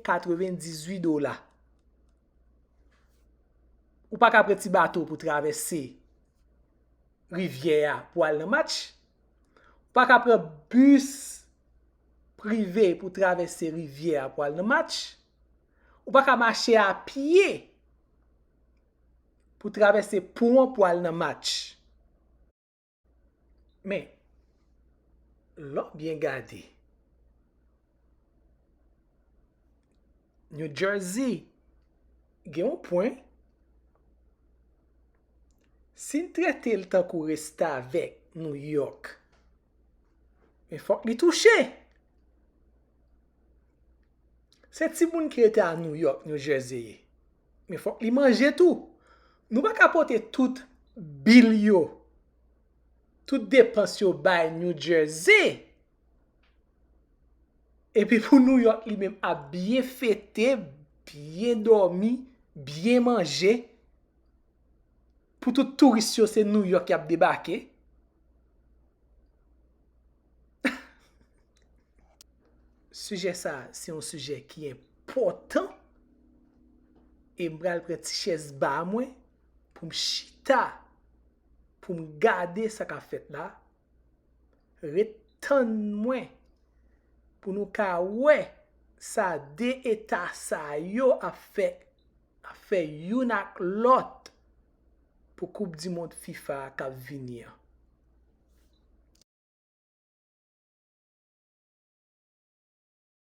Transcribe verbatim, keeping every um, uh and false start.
katrevendizuit dola. Ou pa ka pran ti bato pou travèse rivyè a pou al nan match. Ou pa ka pran bis prive pou travèse rivyè a pou al nan match. Ou pa ka mache a pye pou travèse pon an pou al nan match. Men, lè w byen gade, New Jersey gen yon pwen. Si n trete l tankou restavèk New York, men fòk li touche. Se timoun ki rete a New York, New Jersey ye. Men fòk li manje tou. Nou pa ka pote tout bil yo, tout depans yo bay New Jersey. Epi pou New York li menm ap byen fete, byen dòmi, byen manje. Pou tout touris yo, se New York y ap debake. Sijè sa a, se yon sijè ki enpòtan. E m pral pran ti chèz ba mwen pou m chita, pou m gade sa k ap fèt la. Ret tann mwen pou nou ka wè sa de eta sa yo ap fè, ap fè youn ak lòt pou koup di mond fifa a k ap vini an.